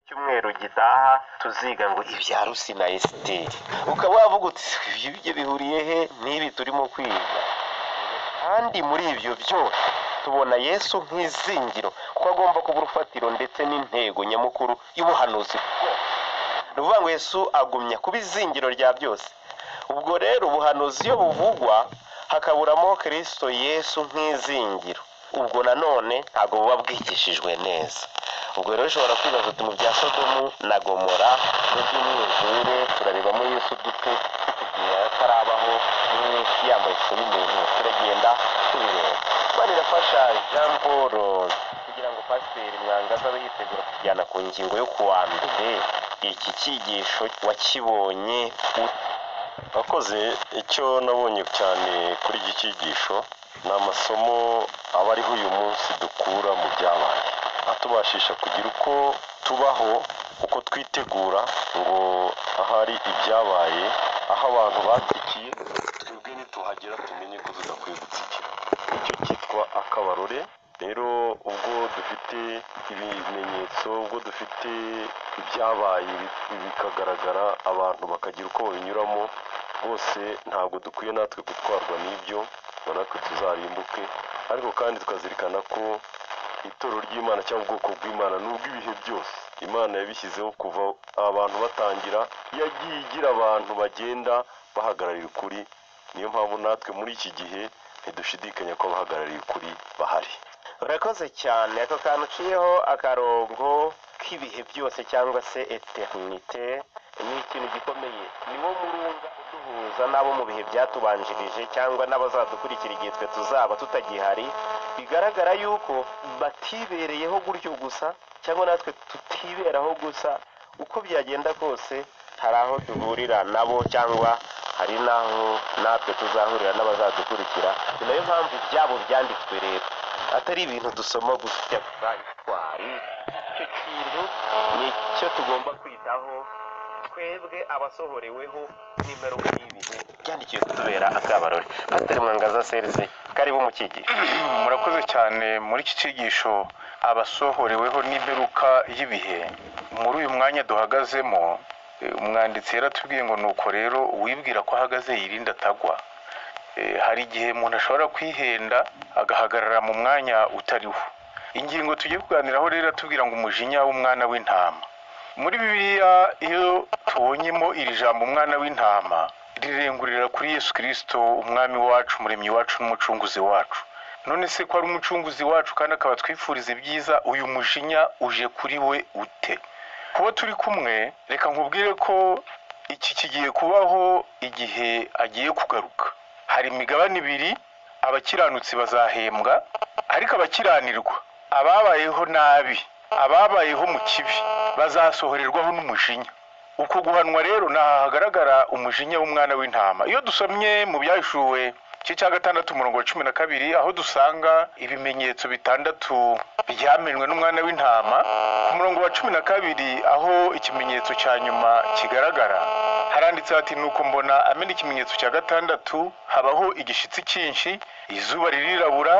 Cyumweru gitaha tuziga ngo ibya Rusi na Esiteri. Ukaba wavuga uti ibyo bihuriye he n'ibi turimo kwiga? Kandi muri ibyo byose tubona Yesu nk'izingiro, kuko agomba kuba urufatiro ndetse n'intego nyamukuru y'ubuhanuzi bwose. Ni ukuvuga ngo Yesu agumya kuba izingiro rya byose. Ubwo rero ubuhanuzi iyo buvugwa hakaburamo Kristo Yesu nk'izingiro, ubwo nanone ntabwo buba bwigishijwe neza. Ubwo rero ushobora kwibaza uti mu bya Sodomu na Gomora mu by'umwuzure turarebamo Yesu dute tukugira atarabaho mu isi yambaye ishusho y'umuntu? Turagenda tubireba. Imana irafasha Jean Paul kugira ngo Pasiteri Mwangaza abe yitegura kujyana ku ngingo yo kuwa mbere. Iki cyigisho wakibonye ute? Wakoze. Icyo nabonye cyane kuri iki cyigisho ni amasomo aba ariho uyu munsi dukura mu byabaye, atubashisha kugira uko tubaho, uko twitegura ngo ahari ibyabaye, aho abantu batsikiye, twebwe nituhagera tumenye ko tudakwiye gutsikira. Nicyo cyitwa akabarore. Rero ubwo dufite ibimenyetso, ubwo dufite ibyabaye bikagaragara, abantu bakagira uko babinyuramo bose, ntabwo dukwiye natwe gutwarwa n'ibyo ngo natwe tuzarimbuke. Ariko kandi tukazirikana ko itorero ry'Imana cyangwa ubwoko bw'Imana ni ubw'ibihe byose. Imana yabishyizeho kuva abantu batangira, yagiye igira abantu bagenda bahagararira ukuri. Niyo mpamvu natwe muri iki gihe ntidushidikanya ko abahagarariye ukuri bahari. Urakoze cyane. Ako kantu uciyeho akarongo k'ibihe byose cyangwa se éternité ni ikintu gikomeye. Ni wo murunga uduhuza n'abo mu bihe byatubanjirije cyangwa n'abazadukurikira igihe twe tuzaba tutagihari. Bigaragara yuko batibereyeho gutyo gusa cyangwa natwe tutiberaho gusa. Uko byagenda kose hari aho duhurira nabo cyangwa hari n'aho natwe tuzahurira n'abazadukurikira. Ni nayo mpamvu ibyabo byanditswe rero atari ibintu dusoma gusa twari. Icyo kintu ni cyo tugomba kwitaho twebwe abasohoreweho n'imperuka y'ibihe byandikiwe kutubera akabarore. Pasiteri Mwangaza Serge, karibu mu cyigisho. Murakoze cyane. Muri iki cyigisho, abasohoreweho n'imperuka y'ibihe, muri uyu mwanya duhagazemo, umwanditsi yaratubwiye ngo nuko rero uwibwira ko ahagaze yirinda atagwa. Hari igihe umuntu ashobora kwihenda agahagarara mu mwanya utariwo. Ingingo tugiye kuganiraho rero iratubwira ngo umujinya w'umwana w'intama. Muri Bibiliya iyo tubonyemo iri jambo umwana w'intama, rirengurira kuri Yesu Kirisito, umwami wacu, umuremyi wacu n'umucunguzi wacu. None se ko ari umucunguzi wacu kandi akaba twifuriza ibyiza, uyu mujinya uje kuri we ute? Kuba turi kumwe, reka nkubwire ko iki kigiye kubaho igihe agiye kugaruka. Hari imigabane ibiri: abakiranutsi bazahembwa, ariko abakiranirwa, ababayeho nabi, ababayeho mu kibi, bazasohorerwaho n'umujinya. Uko guhanwa rero ni aha hagaragara umujinya w'umwana w'intama. Iyo dusomye mu Byahishuwe igice cya 6 umurongo wa 12, aho dusanga ibimenyetso bitandatu byamenwe n'umwana w'intama, ku murongo wa 12 aho ikimenyetso cya nyuma kigaragara, haranditse hati: "Nuko mbona amena ikimenyetso cya gatandatu, habaho igishitsi cyinshi, izuba ririrabura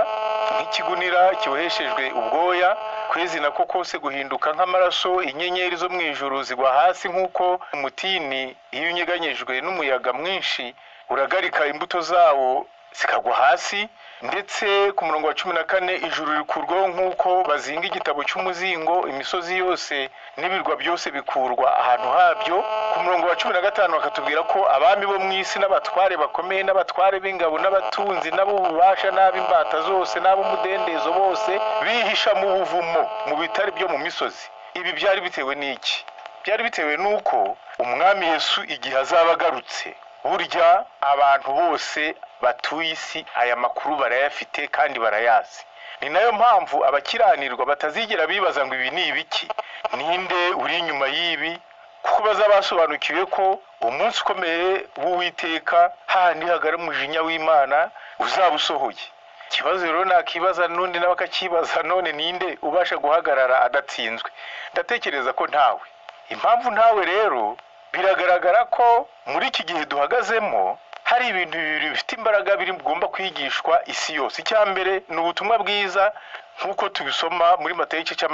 nk'ikigunira kiboheshejwe ubwoya, kwezi nako kose guhinduka nk'amaraso, inyenyeri zo mu ijuru zigwa hasi nk'uko umutini iyo unyeganyejwe n'umuyaga mwinshi uragarika imbuto zawo zikagwa hasi." Ndetse ku murongo wa 14, ijuru rikurwaho nk'uko bazinga igitabo cy'umuzingo, imisozi yose n'ibirwa byose bikurwa ahantu habyo. Ku murongo wa 15 bakatubwira ko abami bo mu isi n'abatware bakomeye n'abatware b'ingabo n'abatunzi n'ab'ububasha n'ab'imbata zose n'ab'umudendezo bose bihisha mu buvumo, mu bitare byo mu misozi. Ibi byari bitewe n'iki? Byari bitewe n'uko umwami Yesu igihe azaba agarutse, burya abantu bose batuye isi aya makuru barayafite kandi barayazi. Ni nayo mpamvu abakiranirwa batazigera bibaza ngo ibi ni ibiki, ninde uri inyuma y'ibi, kuko bazaba basobanukiwe ko umunsi ukomeye w'Uwiteka, hahandi hagara umujinya w'Imana, uzaba usohoye. Ikibazo rero nakibaza n'undi nawe akakibaza: none ninde ubasha guhagarara adatsinzwe? Ndatekereza ko ntawe. Impamvu ntawe rero, biragaragara ko muri iki gihe duhagazemo hari ibintu bibiri bifite imbaraga biri bugomba kwigishwa isi yose. Icya mbere ni ubutumwa bwiza nk'uko tubisoma muri Matayo igice cya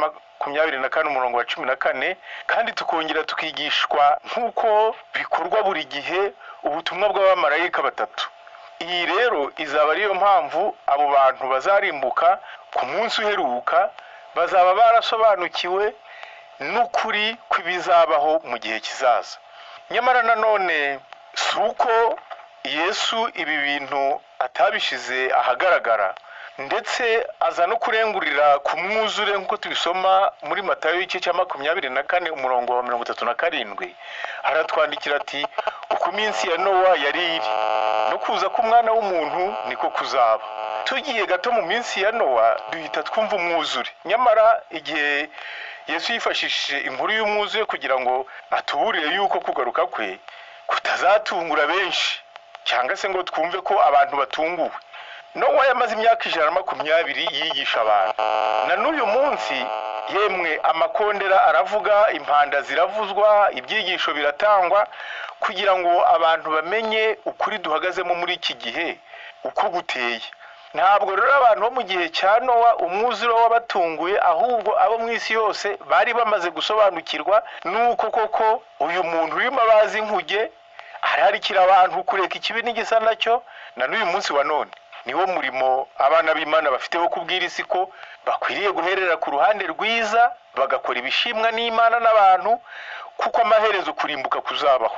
24 umurongo wa 14, kandi tukongera tukigishwa nk'uko bikorwa buri gihe ubutumwa bw'abamarayika batatu. Iyi rero izaba ariyo mpamvu abo bantu bazarimbuka ku munsi uheruka bazaba barasobanukiwe n'ukuri kw'ibizabaho mu gihe kizaza. Nyamara nanone si uko Yesu ibi bintu atabishize ahagaragara, ndetse aza no kurengurira ku mwuzure nk'uko tubisoma muri Matayo igice cya 24 umurongo wa 37. Aratwandikira ati uko iminsi ya Nowa yari iri no kuza k'umwana w'umuntu niko kuzaba. Tugiye gato mu minsi ya Nowa duhita twumva umwuzure. Nyamara igihe Yesu yifashishije inkuru y'umwuzure kugira ngo atuburire yuko kugaruka kwe kutazatungura benshi, cyangwa se ngo twumve ko abantu batunguwe. Nowa yamaze imyaka 120 yigisha abantu, na n'uyu munsi yemwe amakondera aravuga, impanda ziravuzwa, ibyigisho biratangwa kugira ngo abantu bamenye ukuri duhagazemo muri iki gihe uko guteye. Ntabwo rero abantu bo mu gihe cya Nowa umwuzure wabatunguye, ahubwo abo mu isi yose bari bamaze gusobanukirwa nuko koko uyu muntu urimo abazi inkuge ararikira abantu kureka ikibi n'igisa nacyo. Na n'uyu munsi wa none niwo murimo abana b'Imana bafite wo kubwira isi ko bakwiriye guherera ku ruhande rwiza, bagakora ibishimwa n'Imana n'abantu, kuko amaherezo kurimbuka kuzabaho.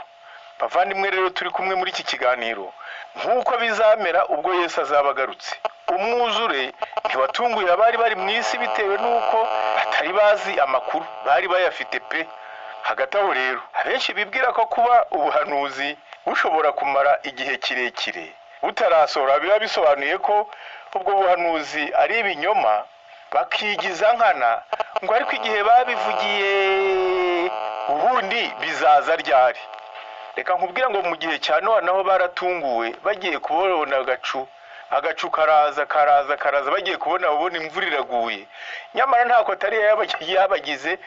Bavandimwe rero turi kumwe muri iki kiganiro, nk'uko bizamera ubwo Yesu azaba agarutse. Umwuzure ntiwatunguye abari bari mu isi bitewe n'uko batari bazi amakuru, bari bayafite pe. Hagati aho rero abenshi bibwira ko kuba ubuhanuzi bushobora kumara igihe kirekire butarasohora biba bisobanuye ko ubwo buhanuzi ari ibinyoma, bakigiza nkana ngo ariko igihe babivugiye ubundi bizaza ryari. Reka nkubwira ngo mu gihe cya Nowa naho baratunguwe, bagiye kubona agacu karaza karaza karaza, bagiye kubona babona imvura iraguye. Nyamara ntako atari yabagize,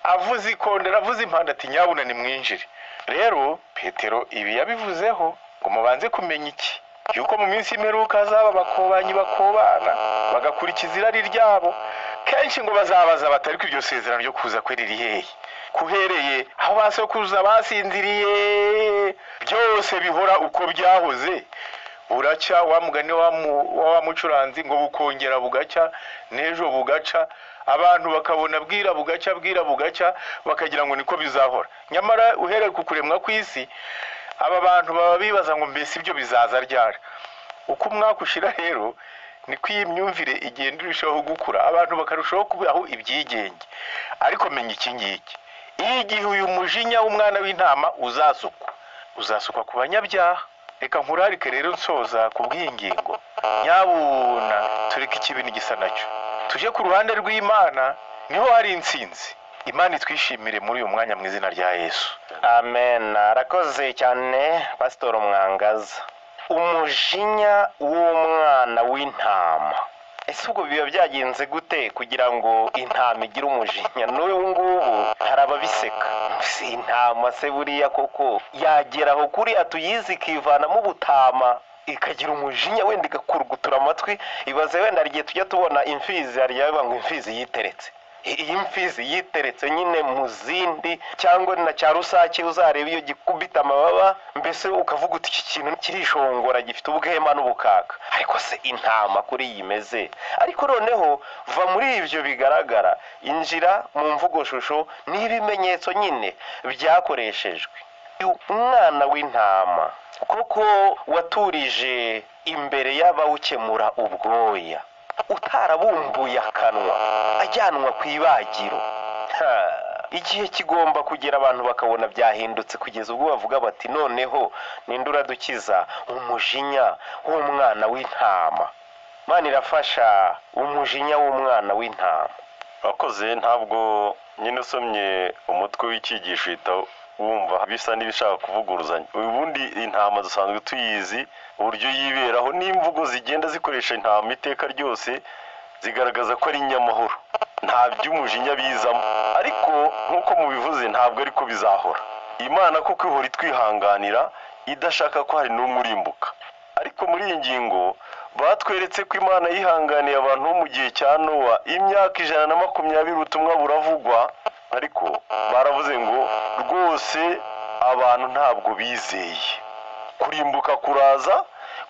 avuze ikondera, avuze impanda ati nyabuna nimwinjire. Rero Petero ibi yabivuzeho ngo mubanze kumenya iki, yuko mu minsi y'imperuka hazaba abakobanyi bakobana bagakurikiza irari ryabo. Kenshi ngo bazabaza batari ko iryo sezerano ryo kuza kwe riri hehe, kuhereye aho basokuruza basinziriye byose bihora uko byahoze. Buracya wa mugani wa mucuranzi ngo bukongera bugacya n'ejo bugaca, abantu bakabona bwira bugacya bwira bugacya, bakagira ngo niko bizahora. Nyamara uhereye ku kuremwa kw'isi, aba bantu baba bibaza ngo mbese ibyo bizaza ryari. Uko umwaka ushira rero niko iyi myumvire igenda irushaho gukura, abantu bakarushaho kubaho ibyigenge. Ariko menya iki ngiki, igihe uyu mujinya w'umwana w'intama uzasukwa ku banyabyaha. Reka nkurarike rero nsoza ku bw'ingingo, nyabuna tureke ikibi n'igisa nacyo, tujye ku ruhande rw'Imana, niho hari intsinzi. Imana itwishimire muri uyu mwanya mu izina rya Yesu. Amen. Arakoze cyane Pastor Mwangaza. Umujinya w'umwana w'intama, ese ubwo biba byagenze gute kugira ngo intama igire umujinya? N'ubu ngubu hari ababiseka, intama se buriya koko yagera aho kuri atuyizi ikivanamo ubutama ikagira umujinya, wenda igakurugutura amatwi. Ibaze wenda hari igihe tujya tubona imfizi, hari igihe ngo imfizi yiteretse, iyi mfizi yiteretse nyine mu zindi, cyangwa na cya rusake uzareba iyo gikubita amababa, mbese ukavuga uti iki kintu kirishongora gifite ubwema n'ubukaka. Ariko se intama kuri iyi imeze? Ariko noneho va muri ibyo bigaragara, injira mu mvugoshusho n'ibimenyetso nyine byakoreshejwe. Umwana w'intama koko waturije imbere y'abawukemura ubwoya, utarabumbuye akanwa, ajyanwa ku ibagiro. Igihe kigomba kugera abantu bakabona byahindutse, kugeza ubwo bavuga bati noneho ninde uradukiza umujinya w'umwana w'intama. Imana irafasha umujinya w'umwana w'intama. Wakoze. Ntabwo nyine usomye umutwe w'icyigisho uhita wumva bisa n'ibishaka kuvuguruzanya. Ubundi intama dusanzwe tuyizi uburyo yiberaho, n'imvugo zigenda zikoresha intama iteka ryose zigaragaza ko ari inyamahoro, nta by'umujinya bizamo. Ariko nk'uko mubivuze ntabwo ariko bizahora. Imana koko ihora itwihanganira, idashaka ko hari n'umwe urimbuka. Ariko muri iyi ngingo Batweretse ko Imana yihanganiye abantu bo mu gihe cya Nowa imyaka 120, ubutumwa buravugwa, ariko baravuze ngo rwose abantu ntabwo bizeye. Kurimbuka kuraza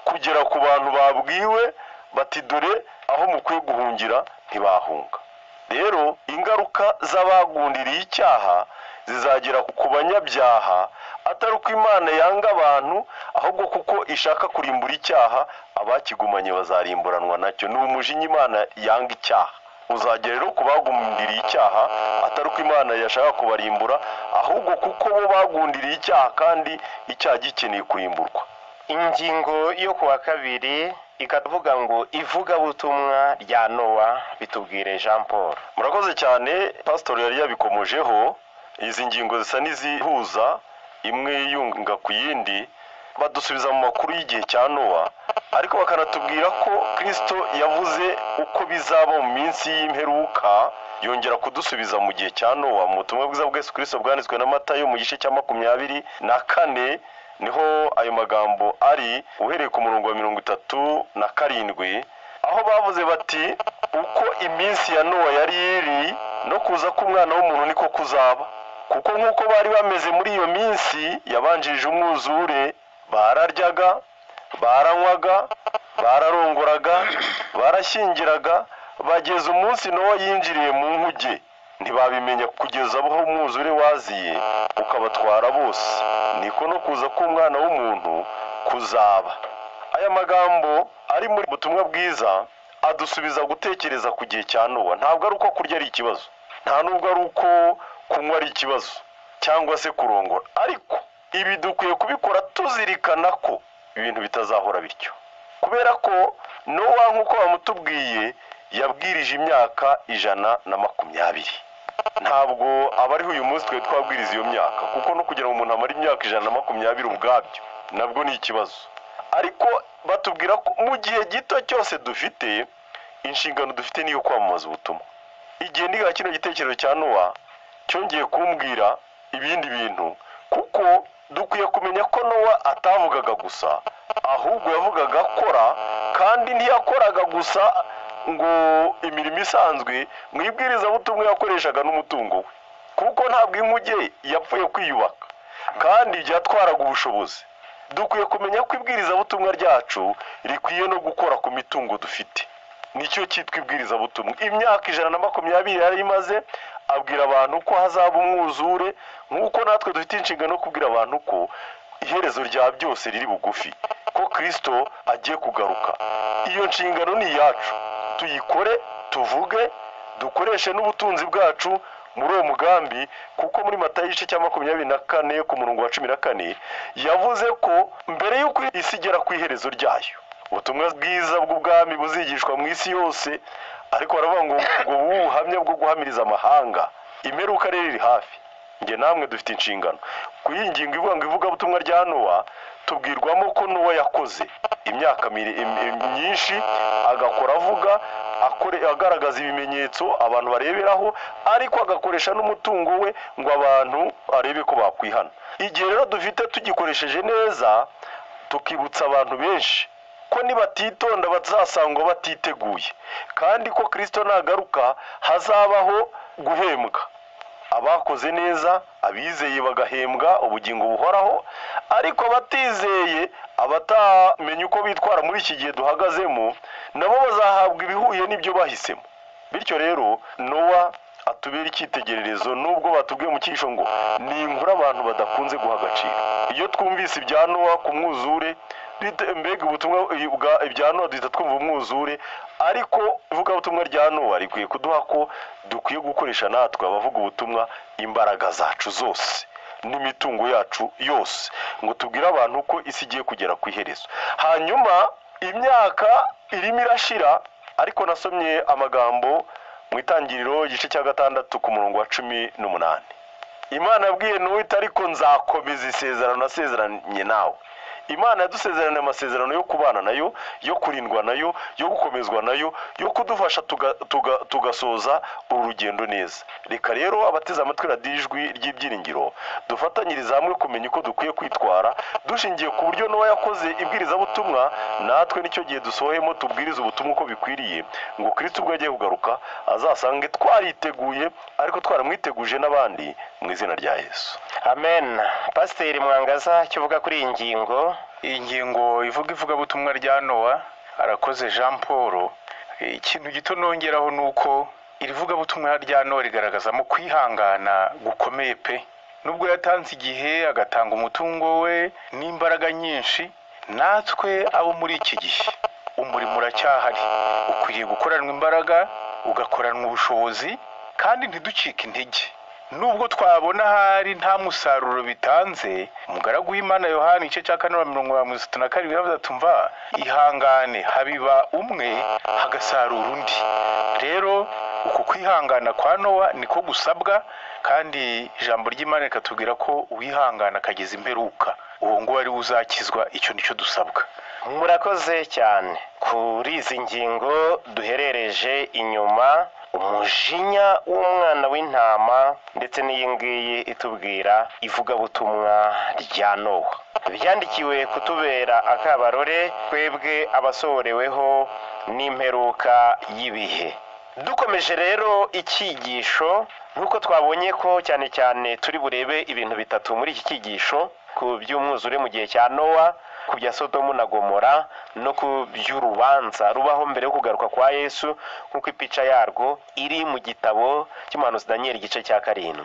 kugera ku bantu babwiwe bati dore aho mukwiye guhungira, ntibahunga. Rero ingaruka z'abagundiriye icyaha zizagera ku banyabyaha, atari uko Imana yanga abantu, ahubwo kuko ishaka kurimbura icyaha, abakigumanye bazarimburanwa nacyo. Ni umujinya Imana yanga icyaha uzagera rero ku bagundiriye icyaha, atari uko Imana yashaka kubarimbura, ahubwo kuko bo bagundiriye icyaha kandi icyaha gikeneye kurimburwa. Ingingo yo kuwa kabiri ikavuga ngo ivugabutumwa rya Nowa, bitubwire Jean Paul. Murakoze cyane, pasitori yari yabikomojeho. Izi ngingo zisa n'izihuza, imwe yunga ku yindi, badusubiza mu makuru y'igihe cya Nowa, ariko bakanatubwira ko Kristo yavuze uko bizaba mu minsi y'imperuka, yongera kudusubiza mu gihe cya Nowa. Mu butumwa bwiza bwa Yesu Kristo bwanditswe na Matayo mu gice cya 24 niho ayo magambo ari, uhereye ku murongo wa 37, aho bavuze bati uko iminsi ya Nowa yari iri, no kuza k'umwana w'umuntu niko kuzaba. Kuko nk'uko bari bameze muri iyo minsi yabanjirije umwuzure, bararyaga, baranywaga, bararongoraga, barashyingiraga, bageza umunsi Nowa yinjiriye mu nkuge, ntibabimenya kugeza aho umwuzure waziye ukabatwara bose. Niko no kuza k'umwana w'umuntu kuzaba. Aya magambo ari muri butumwa bwiza adusubiza gutekereza ku gihe cya Nowa. Ntabwo ari uko kurya ari ikibazo, nta nubwo ari uko kunywa ari ikibazo, cyangwa se kurongora, ariko ibi dukwiye kubikora tuzirikana ko ibintu bitazahora bityo. Kubera ko Nowa nk'uko bamutubwiye yabwirije imyaka 120. Ntabwo abariho uyu munsi twe twabwiriza iyo myaka, kuko no kugira ngo umuntu amare imyaka 120 ubwabyo nabwo ni ikibazo. Ariko batubwira ko mu gihe gito cyose dufite, inshingano dufite niyo kwamamaza ubutumwa. Igihe niga kino gitekerezo cya Nowa cyongeye kumbwira ibindi bintu, kuko dukwiye kumenya ko Nowa atavugaga gusa, ahubwo yavugaga akora, kandi ntiyakoraga gusa ngo imirimo isanzwe. Mu ibwirizabutumwa yakoreshaga n'umutungo we, kuko ntabwo inkuge yapfuye kwiyubaka, kandi byatwaraga ubushobozi. Dukwiye kumenya ko ibwirizabutumwa ryacu rikwiye no gukora ku mitungo dufite. Nicyo cyitwa ibwirizabutumwa. Imyaka 120 yari imaze abwira abantu ko hazaba umwuzure, nk'uko natwe dufite inshingano yo kubwira abantu ko iherezo rya byose riri bugufi, ko Kristo agiye kugaruka. Iyo nshingano ni iyacu, tuyikore, tuvuge, dukoreshe n'ubutunzi bwacu muri uwo mugambi, kuko muri Matayo igice cya 24 ku murongo wa 14 yavuze ko mbere y'uko isi igera ku iherezo ryayo, ubutumwa bwiza bw'ubwami buzigishwa mu isi yose. Ariko baravuga ngo ubuhamya bwo guhamiriza amahanga, imperuka rero iri hafi. Njye namwe dufite inshingano. Ku iyi ngingo ivuga ngo ivugabutumwa rya Nowa, tubwirwamo ko Nowa yakoze imyaka myinshi, agakora avuga, agaragaza ibimenyetso abantu bareberaho, ariko agakoresha n'umutungo we ngo abantu arebe ko bakwihana. Igihe rero dufite tugikoresheje neza, tukibutsa abantu benshi ko nibatitonda bazasangwa batiteguye, kandi ko Kristo nagaruka hazabaho guhembwa. Abakoze neza, abizeye bagahembwa ubugingo buhoraho, ariko abatizeye, abatamenye uko bitwara muri iki gihe duhagazemo, nabo bazahabwa ibihuye n'ibyo bahisemo. Bityo rero Nowa atubera icyitegererezo, nubwo batubwiye mu cyisho ngo ni inkuru abantu badakunze guha agaciro. Iyo twumvise ibya Nowa ku mwuzure, mbega ubutumwa ibya Nowa duhita twumva umwuzure, ariko ivugabutumwa rya Nowa rikwiye kuduha ko dukwiye gukoresha natwe abavuga ubutumwa imbaraga zacu zose n'imitungo yacu yose, ngo tubwire abantu ko isi igiye kugera ku iherezo. Hanyuma imyaka irimo irashira, ariko nasomye amagambo mu itangiriro igice cya 6 ku murongo wa 18. Imana yabwiye Nowa iti ariko nzakomeza isezerano nasezeranye nawe, Imana yadusezeraniye amasezerano yo kubana nayo, yo kurindwa nayo, yo gukomezwa nayo, yo kudufasha tugasoza uru rugendo neza. Reka rero abateze amatwi radiyo Ijwi ry'Ibyiringiro dufatanyirize hamwe kumenya uko dukwiye kwitwara dushingiye ku buryo Nowa yakoze ibwirizabutumwa, natwe nicyo gihe dusohoyemo tubwiriza ubutumwa uko bikwiriye, ngo Kristo ubwo agiye kugaruka azasange twariteguye, ariko twaramwiteguje n'abandi mu izina rya Yesu. Amen. Pasiteri Mwangaza, icyo uvuga kuri iyi ngingo? Iyi ngingo ivuga ivugabutumwa rya Nowa, arakoze Jean Paul. Ikintu gito nongeraho ni uko iri vugabutumwa rya Nowa rigaragazamo kwihangana gukomeye pe. Nubwo yatanze igihe, agatanga umutungo we n'imbaraga nyinshi, natwe abo muri iki gihe umurimo uracyahari, ukwiriye gukoranwa imbaraga, ugakoranwa ubushobozi, kandi ntiducike intege. Nubwo twabona ahari nta musaruro bitanze, umugaragu w'Imana Yohani igice cya 4:37 yavuze ati mva ihangane, habiba umwe hagasarura undi. Rero uku kwihangana kwa Nowa niko gusabwa, kandi ijambo ry'Imana rikatubwira ko uwihangana akageza imperuka, uwo nguwo ari we uzakizwa. Icyo nicyo dusabwa. Murakoze cyane kuri izi ngingo duherereje inyuma, umujinya w'umwana w'intama, ndetse n'iyi ngiyi itubwira ivugabutumwa rya Nowa, byandikiwe kutubera akabarore twebwe abasohoreweho n'imperuka y'ibihe. Dukomeje rero icyigisho, nk'uko twabonye ko cyane cyane turi burebe ibintu bitatu muri iki cyigisho, ku by'umwuzure mu gihe cya Nowa, ku bya Sodomu na Gomora, no ku by'urubanza rubaho mbere yo kugaruka kwa Yesu, nk'uko ipica yarwo iri mu gitabo cy'umuhanuzi Daniel igice cya 7.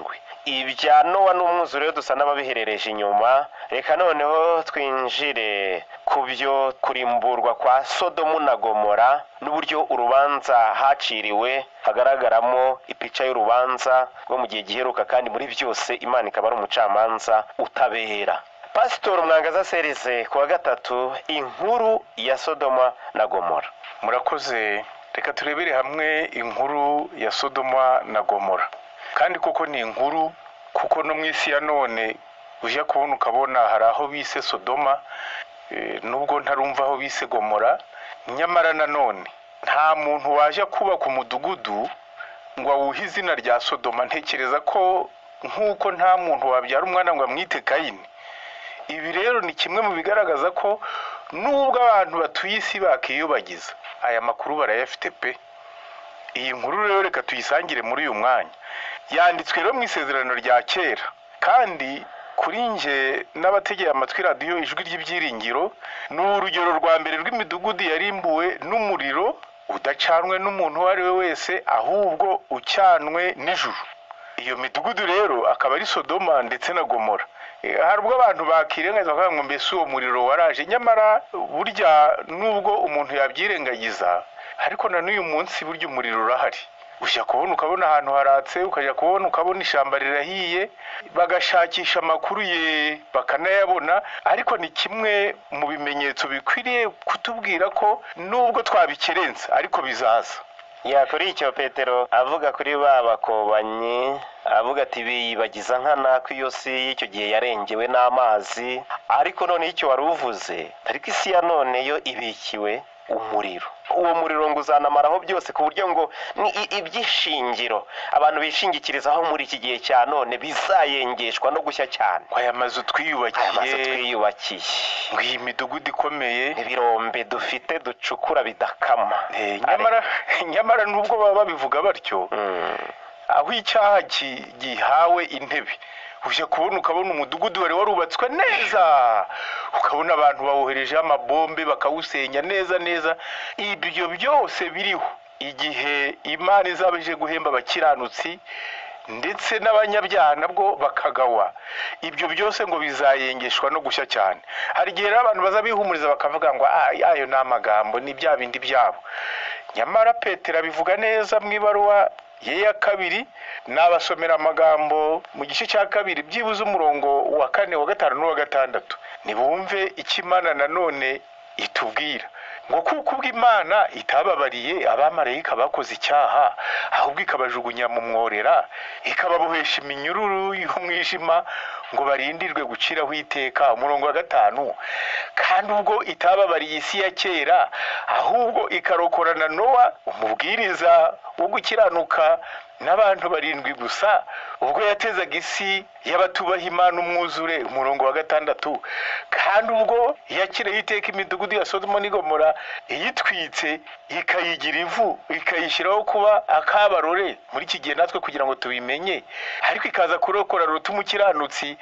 Ibya Nowa n'umwuzure dusa n'ababiherereje inyuma. Reka noneho twinjire ku byo kurimburwa kwa Sodomu na Gomora n'uburyo urubanza haciriwe hagaragaramo ipica y'urubanza rwo mu gihe giheruka, kandi muri byose Imana ikaba ari umucamanza utabera. Pasitori Mwangaza Serize, ku wa gatatu, inkuru ya Sodoma na Gomora. Murakoze. Reka turebere hamwe inkuru ya Sodoma na Gomora. Kandi koko ni inkuru, kuko no mu isi ya none ujya kubona ukabona hari aho bise Sodoma, nubwo ntarumva aho bise Gomora. Nyamara nanone nta muntu waje kubaka umudugudu ngo awuhe izina rya Sodoma. Ntekereza ko nk'uko nta muntu wabyara umwana ngo amwite Kayini. Ibi rero ni kimwe mu bigaragaza ko nubwo abantu batuye isi bakiyobagiza, aya makuru barayafite pe. Iyi nkuru rero reka tuyisangire muri uyu mwanya. Yanditswe rero mu isezerano rya kera, kandi kuri nje n'abategeye amatwi radiyo Ijwi ry'Ibyiringiro, ni urugero rwa mbere rw'imidugudu yarimbuwe n'umuriro udacanwe n'umuntu uwo ari we wese, ahubwo ucyanwe n'ijuru. Iyo midugudu rero akaba ari Sodoma ndetse na Gomora. Hari ubwo abantu bakirengagiza bakavuga ngo mbese uwo muriro waraje, nyamara burya nubwo umuntu yabyirengagiza, ariko na n'uyu munsi burya umuriro urahari. Ujya kubona ukabona ahantu haratse, ukajya kubona ukabona ishyamba rirahiye, bagashakisha amakuru ye bakanayabona, ariko ni kimwe mu bimenyetso bikwiriye kutubwira ko nubwo twabikerenza ariko bizaza. Ya, kuri icyo Petero avuga kuri ba bakobanyi, avuga ati biyibagiza nkana ko iyo si y'icyo gihe yarengewe n'amazi, ariko none icyo wari uvuze, ariko isi ya none yo ibikiwe umuriro. Uwo muriro ngo uzanamaraho byose, ku buryo ngo ni ibyishingiro abantu bishingikirizaho muri iki gihe cya none bizayengeshwa no gushya cyane. Aya mazu twiyubakiye, ngo iyi midugudu ikomeye, ibirombe dufite ducukura bidakama. Nyamara nubwo baba babivuga batyo, aho icyaha gihawe intebe, ujya kubona ukabona umudugudu wari warubatswe neza, ukabona abantu bawohereje amabombe bakawusenya neza neza. Ibyo byose biriho igihe Imana izaba ije guhemba abakiranutsi ndetse n'abanyabyaha nabwo bakagawa. Ibyo byose ngo bizayengeshwa no gushya cyane. Hari igihe rero abantu bazabihumuriza bakavuga ngo ayo ni amagambo, ni bya bindi byabo. Nyamara Petero abivuga neza mu ibaruwa ye ya 2, nabasomera amagambo mu gice cya 2 byibuze umurongo wa 4, wa 5 n'uwa 6. Nibumve icyo Imana nanone itubwira, ngo kuko ubwo Imana itababariye abamarayika bakoze icyaha, ahubwo ikabajugunya mu mworera, ikababohesha iminyururu y'umwijima ngo barindirwe guciraho iteka. Umurongo wa 5, kandi ubwo itababariye isi ya kera, ahubwo ikarokorana Nowa umubwiriza wo gukiranuka n'abantu 7 gusa, ubwo yatezaga isi y'abatubaha Imana umwuzure. Umurongo wa 6, kandi ubwo yakiriye iteka imidugudu ya Sodoma n'Igomora iyitwitse ikayigira ivu, ikayishyiraho kuba akabarore muri iki gihe natwe kugira ngo tubimenye, ariko ikaza kurokora Loti umukiranutsi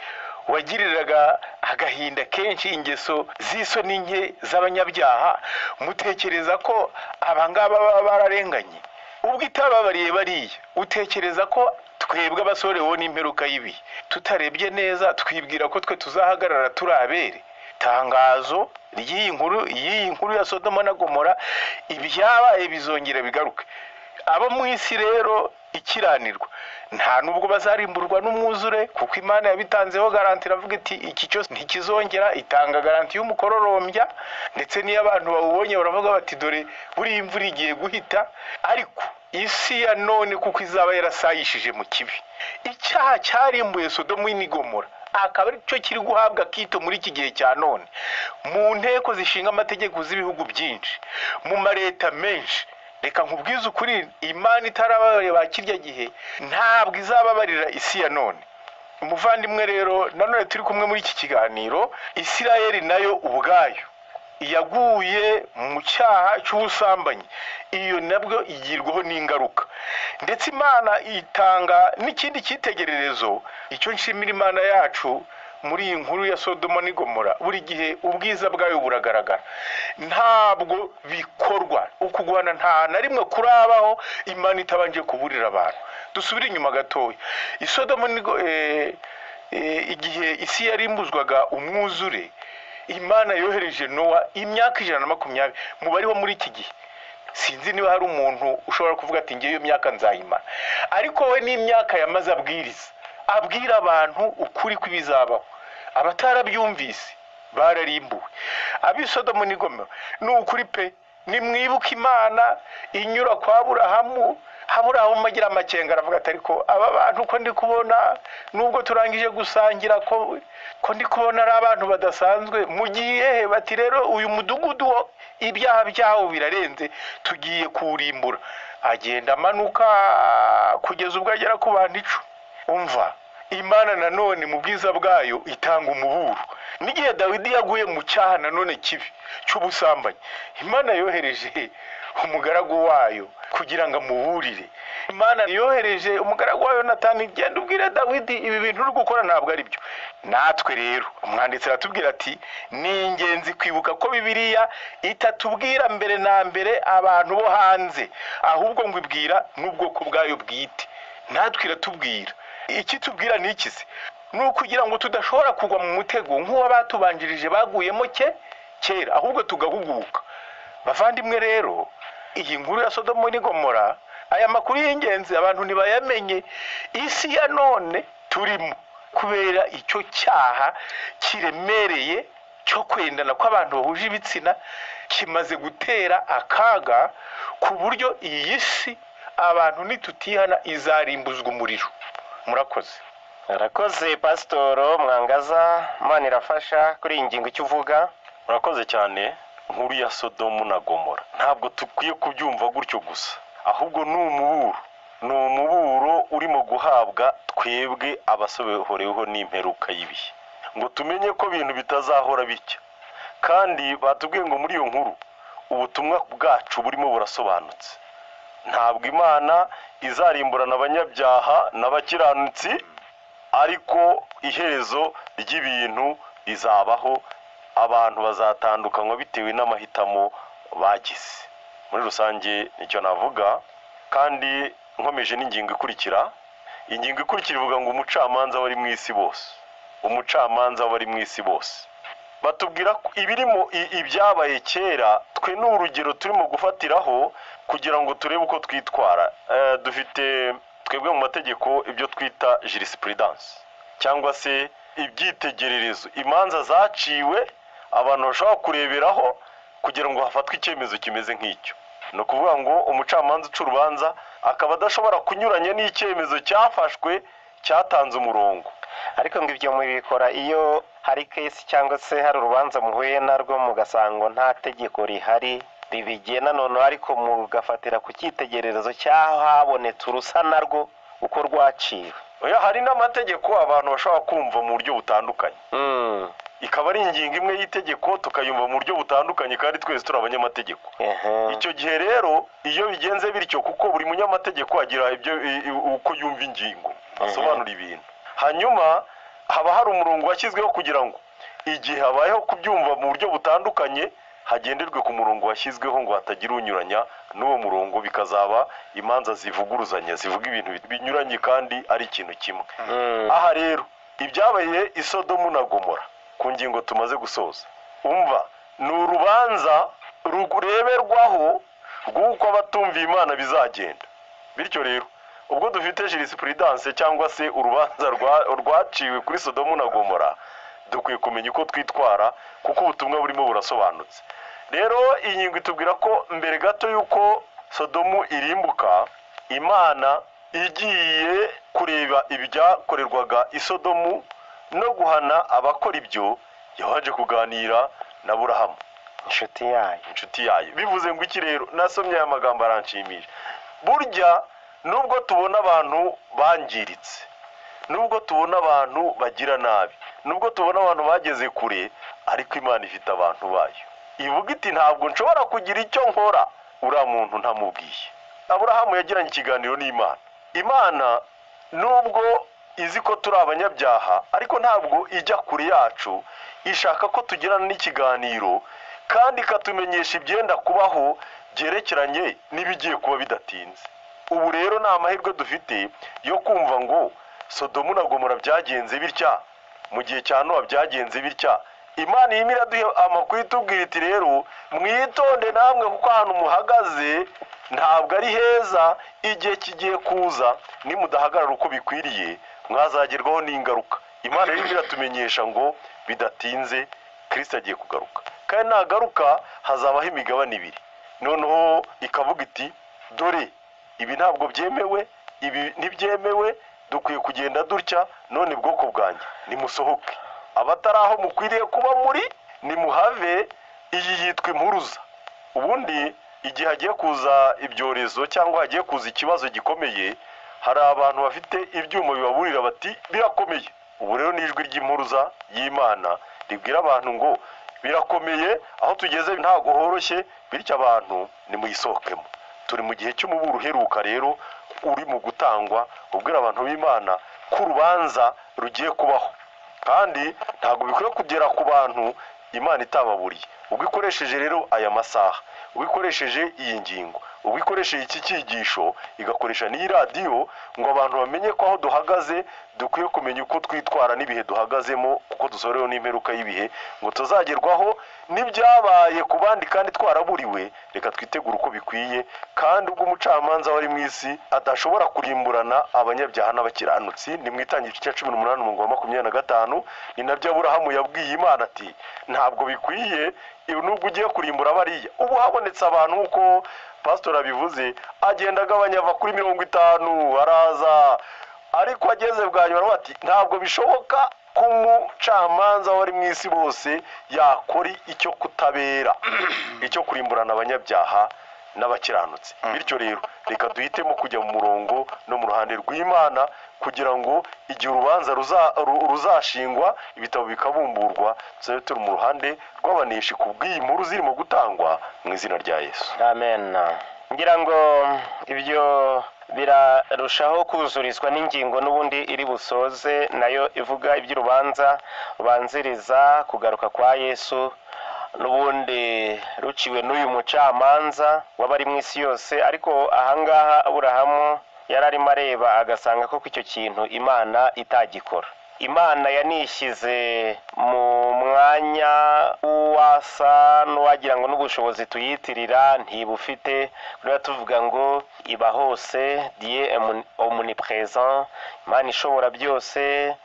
wagiriraga agahinda kenshi ingeso z'isoni nke z'abanyabyaha. Mutekereza ko abangaba baba bararenganye? Ubwo itababariye bariya, utekereza ko twebwe abasoreweho n'imperuka y'ibihe tutarebye neza twibwira ko twe tuzahagarara turi abere? Itangazo ry'iyi nkuru ya Sodoma na Gomora, ibyabaye bizongera bigaruke. Abo mu isi rero ikiranirwa nta nubwo bazarimburwa n'umwuzure, kuko Imana yabitanzeho garanti, iravuga iti iki cyose ntikizongera, itanga garanti y'umukororombya, ndetse n'iyo abantu bawubonye baravuga bati dore buriya imvura igiye guhita. Ariko isi ya none kuko izaba yarasayishije mu kibi, icyaha cyarimbuye Sodomu n'Igomora akaba ari cyo kiri guhabwa kito muri iki gihe cya none, mu nteko zishinga amategeko z'ibihugu byinshi, mu mareta menshi. Reka nkubwize ukuri, Imana itarababarira ba kirya gihe ntabwo izababarira isi ya none. Umuvandimwe rero nanone turi kumwe muri iki kiganiro, Isirayeli nayo ubwayo yaguye mu cyaha cy'ubusambanyi, iyo nabwo igirwaho n'ingaruka. Ndetse Imana itanga n'ikindi cyitegererezo. Icyo nshimira Imana yacu muri iyi nkuru ya Sodoma n'Igomora, buri gihe ubwiza bwayo buragaragara. Ntabwo bikorwa ukugwana nta na rimwe kurabaho Imana itabanje kuburira abantu. Dusubire inyuma gatoya, Isodoma igihe isi yarimbuzwaga umwuzure, Imana yohereje Nowa imyaka 120. Mubariho muri iki gihe sinzi niba hari umuntu ushobora kuvuga ati ngiye iyo myaka nzayimara, ariko we n'imyaka yamaze abwiriza, abwira abantu ukuri kw'ibizabaho. Abatarabyumvise bararimbuwe. Ab'i Sodomu n'Igomora ni ukuri pe, nimwibuke Imana inyura kwa Aburahamu. Aburahamu agira amakenga, aravuga ati ariko aba bantu ko ndi kubona nubwo turangije gusangira ko ndi kubona ari abantu badasanzwe, mugiye he? Bati rero uyu mudugudu ibyaha byawo birarenze, tugiye kuwurimbura. Agenda amanuka kugeza ubwo agera ku bantu 10. Umva, Imana nanone mu bwiza bwayo itanga umuburo. N'igihe Dawidi yaguye mu cyaha nanone kibi cy'ubusambanyi, Imana yohereje umugaragu wayo kugira ngo amuburire. Imana yohereje umugaragu wayo Natani, genda ubwire Dawidi ibi bintu uri gukora ntabwo ari byo. Natwe rero umwanditsi aratubwira ati ni ingenzi kwibuka ko Bibiliya itatubwira mbere na mbere abantu bo hanze, ahubwo ngo ibwira n'ubwoko bwayo bwite. Natwe iratubwira. Ikitubwira ni iki se? Ni ukugira ngo tudashobora kugwa mu mutego nk'uwo batubanjirije baguyemo kera, ahubwo tugahuguka. Bavandimwe rero, iyi nkuru ya Sodomu n'Igomora, aya makuru y'ingenzi abantu ntibayamenye. Isi ya none turimo kubera icyo cyaha kiremereye cyo kwendana kw'abantu bahuje ibitsina kimaze gutera akaga, ku buryo iyi si abantu nitutihana izarimbuzwa umuriro. Murakoze. Murakoze Pasitoro Mwangaza, Imana irafasha kuri iyi ngingo icyo uvuga. Murakoze cyane. Nkuru ya Sodomu na Gomora ntabwo dukwiye kubyumva gutyo gusa, ahubwo ni umuburo, ni umuburo urimo guhabwa twebwe abasohoreweho n'imperuka y'ibihe, ngo tumenye ko ibintu bitazahora bitya. Kandi batubwiye ngo muri iyo nkuru ubutumwa bwacu burimo burasobanutse. Ntabwo Imana izarimburana abanyabyaha n'abakiranutsi, ariko iherezo ry'ibintu rizabaho, abantu bazatandukanywa bitewe n'amahitamo bagize. Muri rusange nicyo navuga. Kandi nkomeje n'ingingo ikurikira. Ingingo ikurikira ivuga ngo umucamanza wari mu isi bose, umucamanza wari mu isi bose. Batubwira ko ibirimo ibyabaye kera, twe ni urugero turimo gufatiraho kugira ngo turebe uko twitwara. Dufite twebwe mu mategeko ibyo twita jurisprudence, cyangwa se ibyitegererezo, imanza zaciwe abantu bashobora kureberaho kugira ngo hafatwe icyemezo kimeze nk'icyo. Ni ukuvuga ngo umucamanza uca urubanza akaba adashobora kunyuranya n'icyemezo cyafashwe cyatanze umurongo. Ariko ngo ibyo mubikora iyo hari case cyangwa se hari urubanza muhuye narwo, mugasanga nta tegeko rihari ribigena, noneho ariko mugafatira ku cyitegererezo cy'aho habonetse urusa narwo uko rwaciwe. Oya, hari n'amategeko abantu bashobora kumva mu buryo butandukanye, ikaba ari ingingo imwe y'itegeko tukayumva mu buryo butandukanye, kandi twese turi abanyamategeko. Icyo gihe rero iyo bigenze bityo, kuko buri munyamategeko agira ibyo uko yumva ingingo, asobanura ibintu, hanyuma haba hari umurongo washyizweho kugira ngo igihe habayeho kubyumva mu buryo butandukanye hagenderwe ku murongo washyizweho, ngo hatagira unyuranya n'uwo murongo, bikazaba imanza zivuguruzanya, zivuga ibintu binyuranye kandi ari ikintu kimwe. Aha rero ibyabaye i Sodomu na Gomora ku ngingo tumaze gusoza, umva, ni urubanza rureberwaho rw'uko abatumviye Imana bizagenda. Bityo rero ubwo dufite jurisprudence cyangwa se urubanza rwaciwe kuri Sodomu na Gomora, dukwiye kumenya uko twitwara, kuko ubutumwa burimo burasobanutse. Rero iyi ngingo itubwira ko mbere gato y'uko Sodomu irimbuka, Imana igiye kureba ibyakorerwaga i Sodomu no guhana abakora ibyo, yabanje kuganira na Aburahamu, inshuti yayo. Inshuti yayo. Bivuze ngo iki rero? Nasomye aya magambo aranshimisha. Burya nubwo tubona abantu bangiritse, nubwo tubona abantu bagira nabi, nubwo tubona abantu bageze kure, ariko Imana ifite abantu bayo. Ivuga iti ntabwo nshobora kugira icyo nkora uriya muntu ntamubwiye. Aburahamu yagiranye ikiganiro n'Imana. Imana nubwo izi ko turi abanyabyaha, ariko ntabwo ijya kure yacu, ishaka ko tugirana n'ikiganiro, kandi ikatumenyesha ibyenda kubaho byerekeranye n'ibigiye kuba bidatinze. Ubu rero ni amahirwe dufite yo kumva ngo Sodomu na Gomora byagenze bitya, mu gihe cya Nowa byagenze bitya. Imana irimo iraduha amakuru itubwira iti rero mwitonde namwe, kuko ahantu muhagaze ntabwo ari heza, igihe kigiye kuza nimudahagarara uko bikwiriye mwazagerwaho n'ingaruka. Imana irimo iratumenyesha ngo bidatinze Kristo agiye kugaruka, kandi nagaruka hazabaho imigabane ibiri. Noneho ikavuga iti dore ibi ntabwo byemewe, ibi ntibyemewe, dukwiye kugenda dutya, none bwoko bwanjye nimusohoke, abatari aho mukwiriye kuba muri nimuhave. Iyi yitwa impuruza. Ubundi igihe hagiye kuza ibyorezo cyangwa hagiye kuza ikibazo gikomeye, hari abantu bafite ibyuma bibaburira bati birakomeye. Ubu rero ni ijwi ry'impuruza y'Imana ribwira abantu ngo birakomeye, aho tugeze ntabwo horoshye, bityo abantu nimuyisohokemo. Turi mu gihe cy'umuburo uheruka rero uri mu gutangwa, ubwira abantu b'Imana ko urubanza rugiye kubaho, kandi ntabwo bikwiye kugera ku bantu Imana itababuriye. Ubwo ikoresheje rero aya masaha, ubwo ikoresheje iyi ngingo, ubwo ikoresheje iki cyigisho, igakoresha n'iyi radiyo, ngo abantu bamenye ko aho duhagaze dukwiye kumenya uko twitwara n'ibihe duhagazemo, kuko dusoreho n'imperuka y'ibihe, ngo tuzagerwaho n'ibyabaye ku bandi kandi twaraburiwe. Reka twitegure uko bikwiye, kandi ubwo umucamanza wari mu isi adashobora kurimburana abanyabyaha n'abakiranutsi. Ni mu Itangiriro igice cya 18 umurongo wa 25. Ni nabyo Aburahamu yabwiye Imana ati ntabwo bikwiye, nubwo ugiye kurimbura bariya. Ubu habonetse abantu nk'uko pasitori abivuze, agenda agabanya ava kuri 50 araza, ariko ageze bwa nyuma aravuga ati ntabwo bishoboka ko umucamanza wari mu isi bose yakora icyo kutabera, icyo kurimburana abanyabyaha n'abakiranutsi. Bityo rero reka duhitemo kujya mu murongo no mu ruhande rw'Imana, kugira ngo igihe urubanza ruzashingwa, ibitabo bikabumburwa, tuzabe turi mu ruhande rw'abaneshi ku bw'iyi nkuru zirimo gutangwa mu izina rya Yesu. Amen. Ngira ngo ibyo birarushaho kuzurizwa n'ingingo n'ubundi iri busoze, nayo ivuga iby'urubanza rubanziriza kugaruka kwa Yesu, n'ubundi ruciwe n'uyu mucamanza w'abari mu isi yose. Ariko ahangaha Aburahamu yari arimo areba agasanga koko icyo kintu Imana itagikora. Imana yanishyize mu mwanya w'uwasa n'uwagira ngo n'ubushobozi tuyitirira ntibufite. Kuriya tuvuga ngo iba hose, Dieu omnipresent, Imana ishobora byose,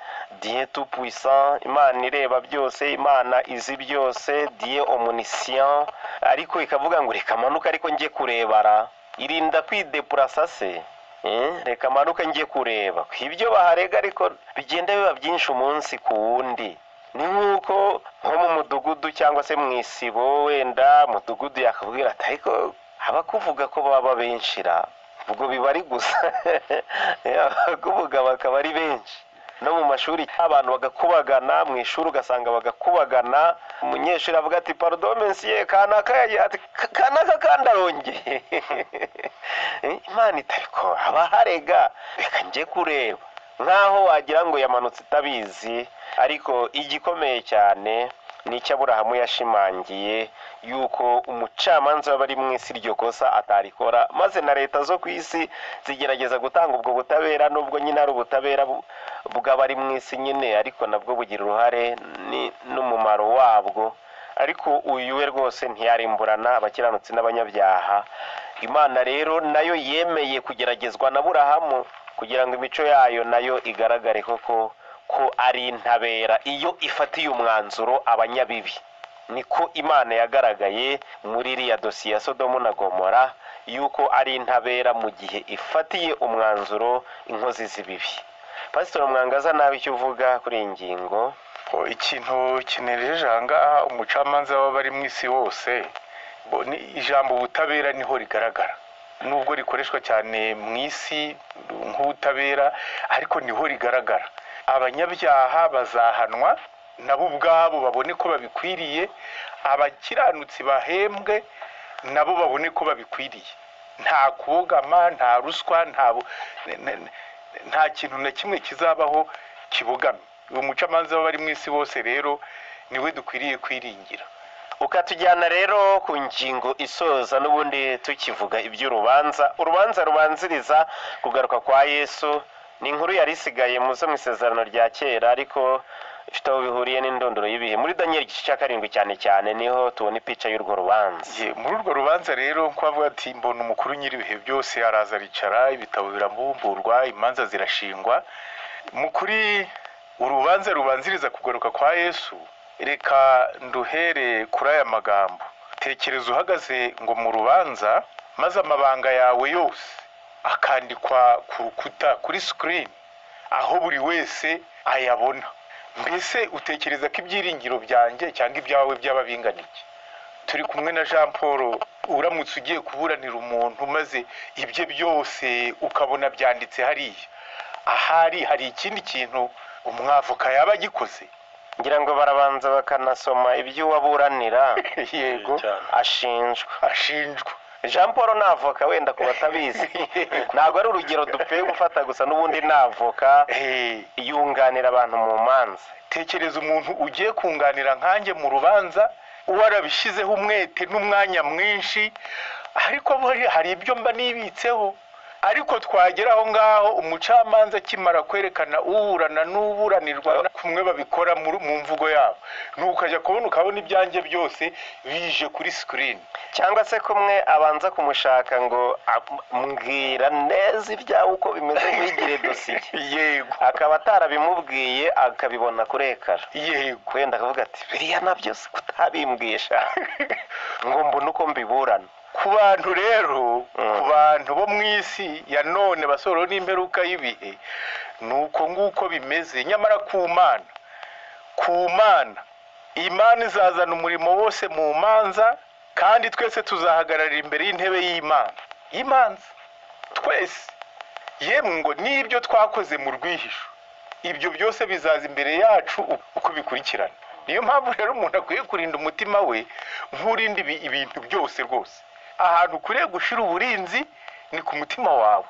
Dieu tout puissant, Imana ireba byose, Imana izi byose, Dieu omniscient. Ariko ikavuga ngo reka manuka ariko njye kurebara, irinda kwidepurasa se. Reka manuke ngiye kureba ibyo baharega, ariko bigenda biba byinshi umunsi ku wundi. Ni nk'uko nko mu mudugudu cyangwa se mu isibo, wenda mudugudu yakubwira ati ariko abakuvuga ko baba benshi ra, ubwo biba ari gusa abakuvuga bakaba ari benshi. No mu mashuri abantu bagakubagana, mu ishuri ugasanga bagakubagana, umunyeshuri avuga ati pardon monsieur, kanaka yagiye ati kanaka kandi arongeye. Imana itariko abaharega, reka njye kureba, nkaho wagira ngo yamanutse itabizi. Ariko igikomeye cyane ni icyo Aburahamu yashimangiye, yuko umucamanza w'abari mu isi iryo kosa atarikora, maze na leta zo ku isi zigerageza gutanga ubwo butabera, nubwo nyine ari ubutabera bw'abari mu isi nyine, ariko nabwo bugira uruhare n'umumaro wabwo. Ariko uyu we rwose ntiyarimburana abakiranutsi n'abanyabyaha. Imana rero nayo yemeye kugeragezwa na Aburahamu kugira ngo imico yayo nayo igaragare koko ko ari intabera iyo ifatiye umwanzuro abanyabibi. Niko Imana yagaragaye muri iriya dosiye ya Sodomu na Gomora, yuko ari intabera mu gihe ifatiye umwanzuro inkozi z'ibibi. Pastor Mwangaza, nabi icyo uvuga kuri iyi ngingo? Ikintu kinejeje aha ngaha, umucamanza w'abari mu isi hose, ni ijambo ubutabera niho rigaragara, nubwo rikoreshwa cyane mu isi nk'ubutabera, ariko niho rigaragara. Abanyabyaha bazahanwa nabo ubwabo babone ko babikwiriye, abakiranutsi bahembwe nabo babone ko babikwiriye. Nta kubogama, nta ruswa, nta kintu na kimwe kizabaho kibogamye. Uyu mucamanza w'abari mu isi bose rero niwe dukwiriye kwiringira. Ukatujyana rero ku ngingo isoza n'ubundi tukivuga iby'urubanza, urubanza rubanziriza kugaruka kwa Yesu. Ni inkuru yari isigaye muzo mu isezerano rya kera, ariko ifite aho bihuriye n'indondoro y'ibihe. Muri Daniel igice cya 7 cyane cyane niho tubona ipica y'urwo rubanza. Muri urwo rubanza rero nko avuga ati mbona umukuru nyir'ibihe byose araza aricara, ibitabo birambumburwa, imanza zirashingwa. Mu kuri urubanza rubanziriza kugaruka kwa Yesu, reka nduhere kuri aya magambo: tekereza uhagaze ngo mu rubanza, maze amabanga yawe yose akandikwa ku rukuta, kuri screen, aho buri wese ayabona. Mbese utekereza ko ibyiringiro byanjye cyangwa ibyawe byaba bingana iki? Turi kumwe na Jean Paul, uramutse ugiye kuburanira umuntu maze ibye byose ukabona byanditse hariya, ahari hari ikindi kintu umwavoka yaba agikoze? Ngira ngo barabanza bakanasoma ibyo uwaburanira. Yego, ashinjwa. Jean Paul ni avoka, wenda ku batabizi ntabwo ari urugero dupfuye gufata gusa, n'ubundi ni avoka yunganira abantu mu manza. Tekereza umuntu ugiye kunganira nkanjye mu rubanza, warabishyizeho umwete n'umwanya mwinshi, ariko hari ibyo mba nibitseho. Ariko twagera aho ngaho umucamanza akimara kwerekana uburana n'uburanirwa kumwe babikora mu mvugo yabo, nukajya kubona ukabona ibyanjye byose bije kuri screen. Cyangwa se kumwe abanza kumushaka ngo mbwira neza ibyawe uko bimeze, wigire dosiye. Yego, akaba atarabimubwiye akabibona kuri ekara. Yego, wenda akavuga ati biriya nabyo kutabimbwisha ngo mbone uko mbiburana. Ku bantu rero, ku bantu bo mu isi ya none basoro n'imperuka y'ibihe, nuko nguko bimeze. Nyamara ku Mana, Imana izazana umurimo wose mu manza, kandi twese tuzahagararira imbere y'intebe y'Imana y'imanza twese. Yemwe ngo n'ibyo twakoze mu rwihisho, ibyo byose bizaza imbere yacu uko bikurikirana. Niyo mpamvu rero umuntu akwiye kurinda umutima we nk'urinda ibintu byose rwose. Ahantu ukwiriye gushira uburinzi ni ku mutima wawe,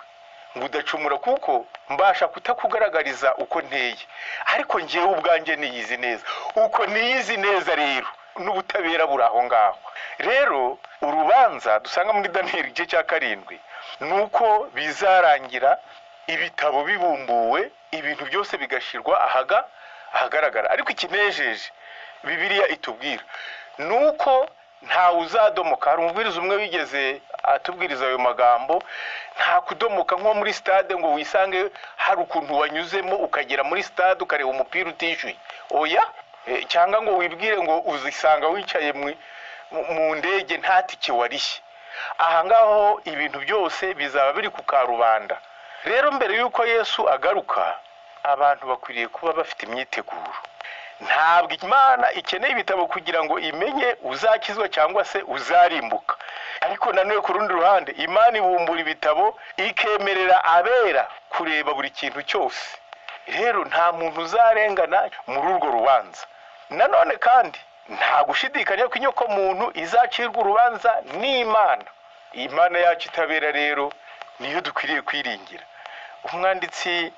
ngo udacumura, kuko mbasha kutakugaragariza uko nteye, ariko ngewe ubwanjye niyizi neza. Uko niyizi neza rero n'ubutabera buri aho ngaho. Rero urubanza dusanga muri Daniel igice cya 7 nuko bizarangira ibitabo bibumbuwe, ibintu byose bigashirwa ahagaragara. Ariko ikinejeje Bibiliya itubwira nuko nta uzadomoka. Hari umubwiriza umwe wigeze atubwiriza ayo magambo, nta kudomoka nko muri stade ngo wisange hari ukuntu wanyuzemo ukagera muri stade ukareba umupira utishyuye. Oya, cyangwa ngo wibwire ngo uzisanga wicaye mu ndege nta tike warishye. Aha ngaho ibintu byose bizaba biri ku karubanda. Rero mbere y'uko Yesu agaruka, abantu bakwiriye kuba bafite imyiteguro. Ntabwo Imana ikeneye ibitabo kugira ngo imenye uzakizwa cyangwa se uzarimbuka, ariko nanone ku rundi ruhande Imana ibumbura ibitabo ikemerera abera kureba buri kintu cyose. Rero nta muntu uzarengana muri urwo rubanza. Nanone kandi nta gushidikanya ko inyoko muntu izacirwa urubanza n'Imana. Imana yacu itabera rero niyo dukwiriye kwiringira. Umwanditsi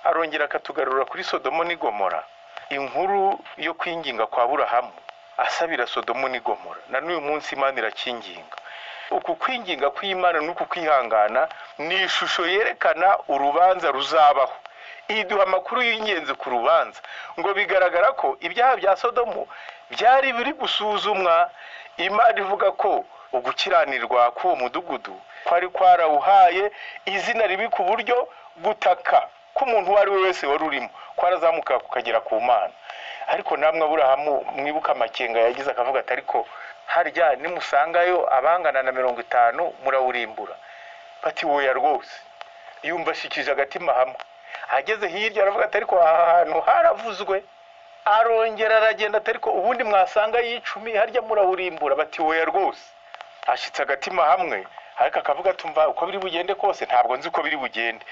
arongera akatugarura kuri Sodomo n'i Gomora, inkuru yo kwinginga kwa Aburahamu asabira Sodomo n'i Gomora. Na n'uyu munsi Imana irakinginga. Uku kwinginga kw'Imana n'uku kwihangana ni ishusho yerekana urubanza ruzabaho. Iduha amakuru y'ingenzi ku rubanza, ngo bigaragara ko ibyaha bya Sodomu byari biri gusuzumwa. Imana ivuga ko ugukiranirwa k'uwo mudugudu kwari kwarawuhaye izina ribi, ku buryo gutaka k'umuntu uwo ari we wese wari urimo kwarazamuka kukagera ku Mana. Ariko namwe Aburahamu mwibuka amakenga yagize, akavuga ati ariko harya nimusangayo abangana na 50 murawurimbura? Bati woya rwose. Yumva ashikije agatima hamwe. Ageze hirya aravuga ati ariko aha hantu haravuzwe. Arongera aragenda ati ariko ubundi mwasanga y'icumi harya murawurimbura? Bati woya rwose. Ashitse agatima hamwe, ariko akavuga ati umva uko biri bugende kose ntabwo nzi uko biri bugende.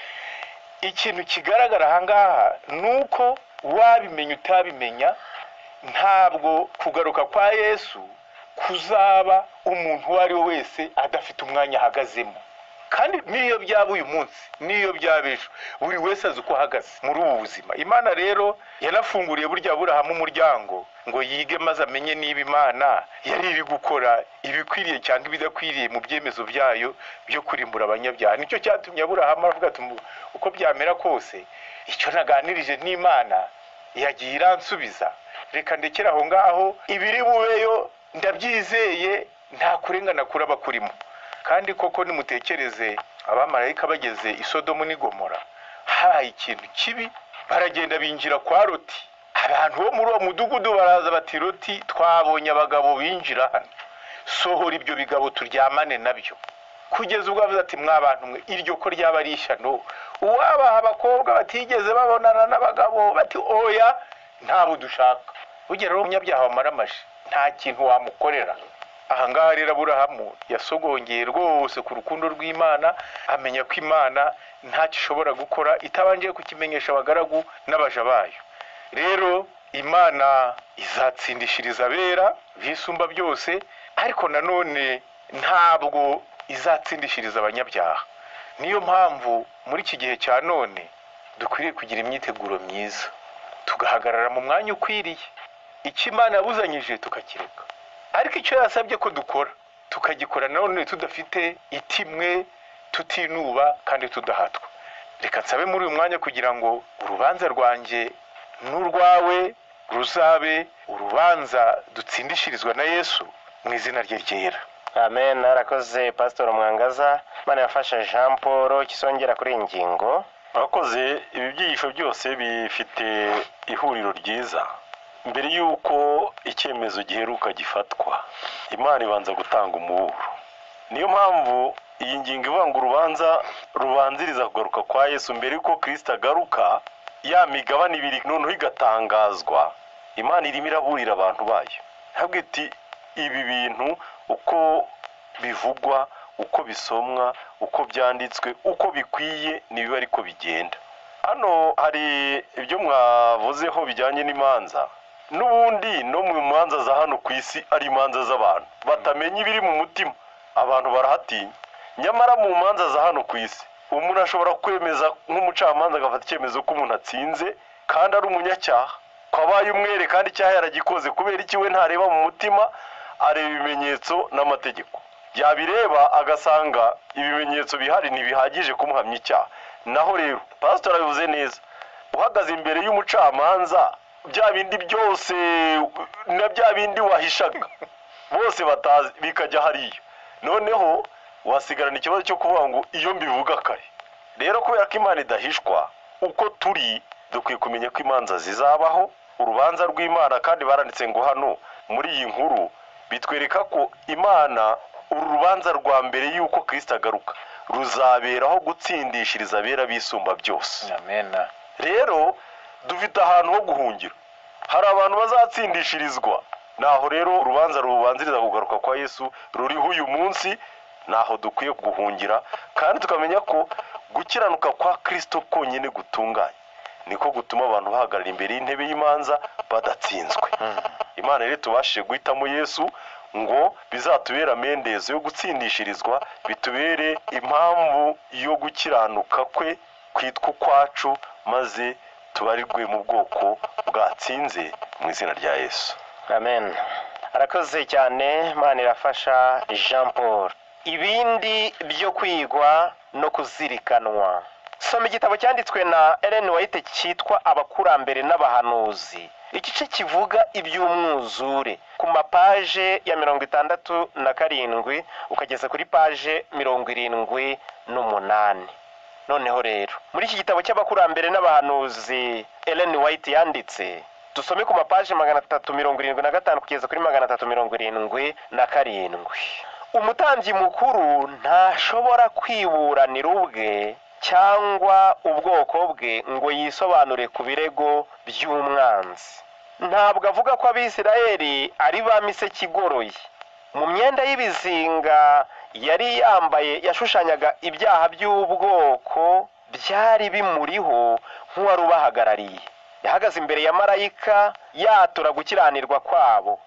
Ikintu kigaragara aha ngaha ni uko wabimenya utabimenya, ntabwo kugaruka kwa Yesu kuzaba umuntu uwo ari we wese adafite umwanya ahagazemo. Kandi n'iyo byaba uyu munsi, n'iyo byaba ejo, buri wese azi uko ahagaze muri ubu buzima. Imana rero yanafunguriye burya Aburahamu umuryango ngo yige maze amenye niba Imana yari iri gukora ibikwiriye cyangwa ibidakwiriye mu byemezo byayo byo kurimbura abanyabyaha. Nicyo cyatumye Aburahamu avuga ati uko byamera kose icyo naganirije n'Imana yagiye iransubiza, reka ndekere aho ngaho, ibiri bubeyo ndabyizeye, nta kurengana kuraba kurimo. Kandi koko nimutekereze abamarayika bageze i Sodomu n'i Gomora, habaye ikintu kibi, baragenda binjira kwa Loti. Abantu bo muri uwo mudugudu baraza bati Loti, twabonye abagabo binjira hano, sohora ibyo bigabo turyamane nabyo. Kugeza ubwo avuze ati mwa bantu mwe, iryo ko ryaba ari ishyano, uwabaha abakobwa batigeze babonana n'abagabo, bati oya ntabo dushaka. Bugera rero umunyabyaha wamaramaje nta kintu wamukorera. Aha ngaha rero Aburahamu yasogongeye rwose ku rukundo rw'Imana, amenya ko Imana ntacyo ishobora gukora itabanje kukimenyesha abagaragu n'abaja bayo. Rero Imana izatsindishiriza abera bisumba byose, ariko nanone ntabwo izatsindishiriza abanyabyaha. Niyo mpamvu muri iki gihe cya none dukwiriye kugira imyiteguro myiza, tugahagarara mu mwanya ukwiriye, icyo Imana yabuzanyije tukakireka, ariko icyo yasabye ko dukora tukagikora nanone tudafite itimwe, tutinuba kandi tudahatwa. Reka nsabe muri uyu mwanya kugira ngo urubanza rwanjye n'urwawe ruzabe urubanza dutsindishirizwa na Yesu mu izina rye ryera. Amen. Arakoze Pastor Mwangaza. Imana yafasha Jean Paul kisongera kuri iyi ngingo. Murakoze. Ibi byigisho byose bifite ihuriro ryiza. Mbere y'uko icyemezo giheruka gifatwa, Imana ibanza gutanga umuburo. Niyo mpamvu iyi ngingo ivuga ngo urubanza rubanziriza kugaruka kwa Yesu, mbere y'uko Kristo agaruka, ya migabane ibiri noneho igatangazwa, Imana irimo iraburira abantu bayo. Ntabwo iti ibi bintu uko bivugwa, uko bisomwa, uko byanditswe, uko bikwiye nibiba ariko bigenda. Hano hari ibyo mwavuzeho bijyanye n'imanza. N'ubundi no mu manza za hano ku isi ari imanza z'abantu batamenya ibiri mu mutima, abantu barahatinya. Nyamara mu manza za hano ku isi umuntu ashobora kwemeza nk'umucamanza agafata icyemezo ko umuntu atsinze kandi ari umunyacyaha, ko abaye umwere kandi icyaha yaragikoze. Kubera iki? We ntareba mu mutima, areba ibimenyetso n'amategeko. Yabireba agasanga ibimenyetso bihari ntibihagije kumuhamya icyaha. Naho rero pastor abivuze neza, uhagaze imbere y'umucamanza, bya bindi byose na bya bindi wahishaga bose batazi bikajya hariya, noneho wasigarana ikibazo cyo kuvuga ngo iyo mbivuga kare. Rero kubera ko Imana idahishwa, uko turi dukwiye kumenya ko imanza zizabaho, urubanza rw'Imana. Kandi baranditse ngo hano muri iyi nkuru bitwereka ko Imana uru rubanza rwa mbere y'uko Kristo agaruka Ruzaberaho gutsindishiriza abera bisumba byose. Amen. Rero dufite ahantu ho guhungira, hari abantu bazatsindishirizwa. Naho rero urubanza rubanziriza kugaruka kwa Yesu ruriho uyu munsi, naho dukwiye guhungira, kandi tukamenya ko gukiranuka kwa Kristo konyine gutunganye niko gutuma abantu bahagarara imbere y'intebe y'imanza badatsinzwe. Imana rero tubashije guhitamo Yesu ngo bizatubere amendezo yo gutsindishirizwa, bitubere impamvu yo gukiranuka kwe kwitwa ukwacu, maze tubarirwe mu bwoko bwatsinze mu izina rya Yesu. Amen. Arakoze cyane Manirafasha Jean Paul. Ibindi byo kwigwa no kuzirikanwa. Soma igitabo cyanditswe na Ellen White cyitwa Abakurambere n'Abahanuzi, igice kivuga iby'umwuzure, ku mapaje ya 67 ukageza kuri paje 78. Noneho rero muri iki gitabo cy'Abakurambere n'Abahanuzi Ellen White yanditse, dusome ku mapaje 375 kugeza kuri 377. Umutambyi mukuru ntashobora kwiburanira ubwe cyangwa ubwoko bwe ngo yisobanure ku birego by'umwanzi. Ntabwo avuga ko Abisirayeli ari ba miseke igoroye. Mu myenda y'ibizinga yari yambaye yashushanyaga ibyaha by'ubwoko byari bimuriho nk'uwari ubahagarariye. Yahagaze imbere ya marayika yatura gukiranirwa kwabo,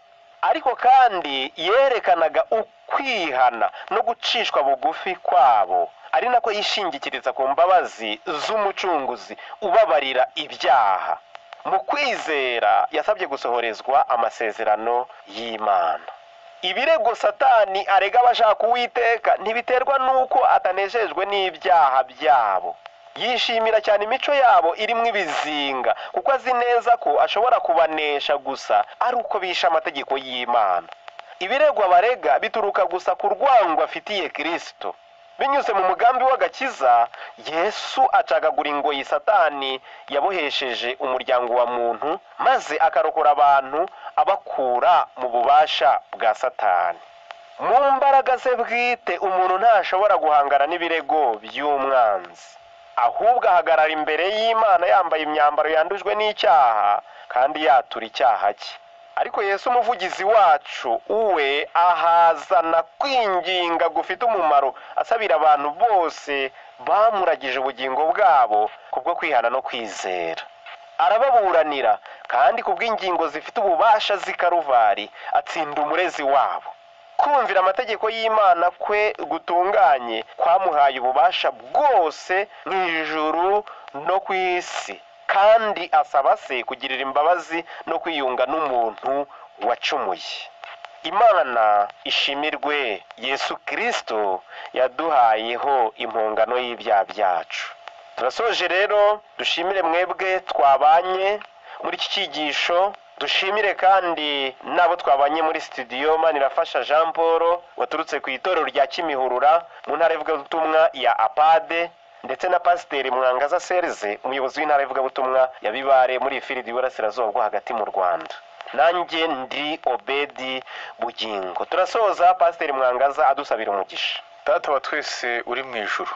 ariko kandi yerekanaga ukwihana no gucishwa bugufi kwabo, ari nako yishingikiriza ku mbabazi z'umucunguzi ubabarira ibyaha. Mu kwizera yasabye gusohorezwa amasezerano y'Imana. Ibirego Satani arega abashaka Uwiteka ntibiterwa n'uko atanejejwe n'ibyaha byabo. Yishimira cyane imico yabo irimo ibizinga, kuko azi neza ko ashobora kubanesha gusa ari uko bishe amategeko y'Imana. Ibirego abarega bituruka gusa ku rwango afitiye Kristo. Binyuze mu mugambi w'agakiza, Yesu acagagura ingoyi Satani yabohesheje umuryango wa muntu, maze akarokora abantu abakura mu bubasha bwa Satani. Mu mbaraga ze bwite umuntu ntashobora guhangana n'ibirego by'umwanzi, ahubwo ahagarara imbere y'Imana yambaye imyambaro yandujwe n'icyaha kandi yatura icyaha cye. Ariko Yesu umuvugizi wacu uwe ahazana kwinginga gufite umumaro, asabira abantu bose bamuragije ubugingo bwabo kubwo kwihana no kwizera. Arababuranira kandi kubw'ingingo zifite ububasha z'i Karuvari atsinda umurezi wabo. Kumvira amategeko y'Imana kwe gutunganye kwamuhaye ububasha bwose mu ijuru no ku isi, kandi asaba se kugirira imbabazi no kwiyunga n'umuntu wacumuye. Imana ishimirwe, Yesu Kristo yaduhayeho impongano y'ibyaha byacu. Turasoje rero, dushimire mwebwe twabanye muri iki cyigisho, dushimire kandi n'abo twabanye muri studio, Manirafasha Jean Paul waturutse ku itorero rya Kimihurura mu ntara y'ivugabutumwa ya Apade, ndetse na Pasiteri Mwangaza Serge umuyobozi w'intara y'ivugabutumwa ya Bibare muri Ifiridi y'Iburasirazuba bwo hagati mu Rwanda. Nanjye ndi Obedi Bugingo. Turasoza Pasiteri Mwangaza adusabira umugisha. Data wa twese uri mu ijuru,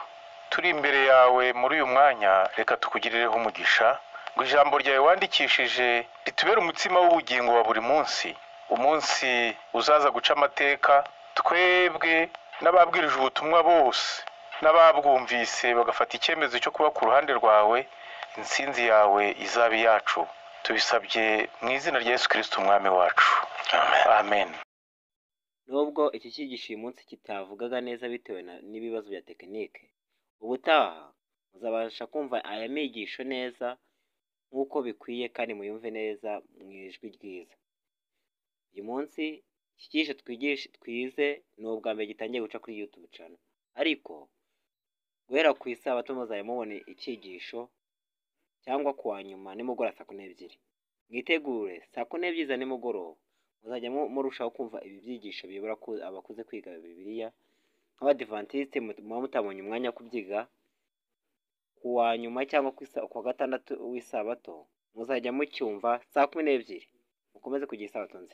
turi imbere yawe muri uyu mwanya, reka tukugirireho umugisha ngo ijambo ryawe wandikishije ritubere umutsima w'ubugingo wa buri munsi, umunsi uzaza guca amateka, twebwe n'ababwirije ubutumwa bose n'ababwumvise bagafata icyemezo cyo kuba ku ruhande rwawe, intsinzi yawe izaba iyacu. Tubisabye mu izina rya Yesu Kristo umwami wacu. Amen. Nubwo iki cyigisho uyu munsi kitavugaga neza bitewe n'ibibazo bya tekinike, ubutaha muzabasha kumva aya migisho neza nk'uko bikwiye kandi muyumve neza mu ijwi ryiza. Uyu munsi iki cyigisho twize ni ubwa mbere gitangiye guca kuri YouTube channel, ariko guhera ku isabato muzajya mubona icyigisho cyangwa ku wa nyuma nimugoroba saa 12. Mwitegure saa 12 za nimugoroba muzajya murushaho kumva ibi byigisho biyobora abakuze kwiga Bibiliya. Nk'abadivantisite muba mutabonye umwanya wo kubyiga ku wa nyuma cyangwa ku wa gatandatu w'isabato, muzajya mucyumva saa 12. Mukomeze kugira isabato nziza.